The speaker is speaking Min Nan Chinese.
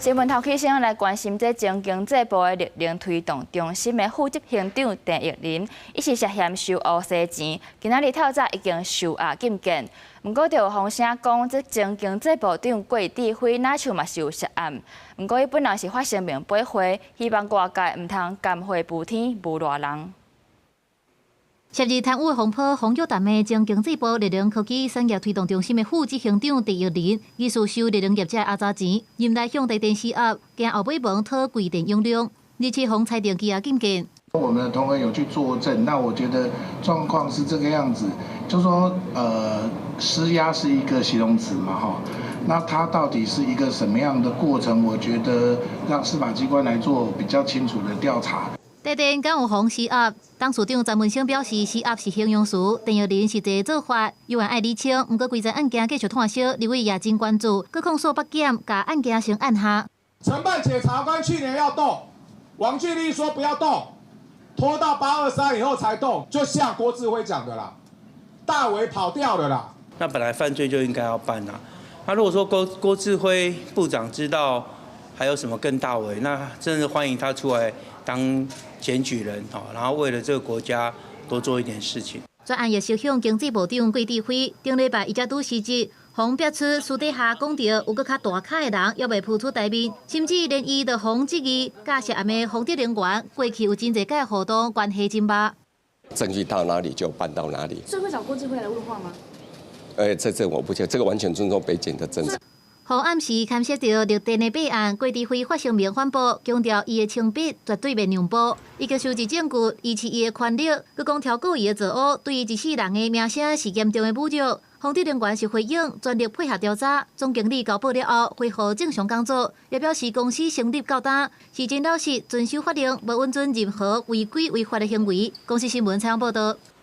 新聞頭起先來關心這前經濟部的綠能推動中心的副執行長鄭奕霖，伊是涉嫌收烏西錢，今仔日透早已經受押禁見。毋過就有風聲講，這前經濟部長郭智輝若像嘛是有涉案。毋過伊本人是發聲明駁回，希望外界毋通含血補天，誣賴人。涉入貪污風波，風玉淡的前經濟部綠能科技產業推動中心的副執行長鄭奕霖，疑似收綠能業者阿雜錢，入來向台電施壓，驚後尾門討規電用量，日前予裁定羈押禁見。我們的同仁有去作證，那我覺得狀況是這個樣子，就說施壓是一個形容詞嘛，哈，那它到底是一個什麼樣的過程？我覺得讓司法機關來做比較清楚的調查。台電敢有予施壓？董事長詹文生表示，施壓是形容詞，鄭奕霖實際做法猶原愛釐清。毋過規個案件繼續拖燒，立委也真關注，閣控訴北檢，共案件先按下。承辦檢察官去年要動，王俊立說不要動，拖到823以後才動，就像郭智輝講的啦，大偉跑掉了啦。那本來犯罪就應該要辦啦。那如果說郭智輝部長知道還有什麼更大為，那真是歡迎他出來當檢舉人，然後為了這個國家多做一點事情。專案也是向經濟部長郭智輝頂禮拜伊才拄辭職，予逼出私底下講著有閣較大咖的人，猶未浮出台面，甚至連伊都予質疑，佮涉案的豐德能源過去有真濟屆活動關係真密。證據到哪裡就辦到哪裡。所以會找郭智輝來問話嗎？這我不清，這個完全尊重北檢的政策。予暗示牽涉著綠電的弊案，郭智輝發聲明反駁，強調伊的清白絕對袂讓步。伊共收集證據，維持伊的權力，閣講調高伊的作惡，對伊一世人的名聲是嚴重的侮辱。豐德能源是回應，全力配合調查。總經理交報了後，恢復正常工作，也表示公司成立到今是真老實，遵守法令，無允准任何違規違法的行為。公視新聞採訪報導。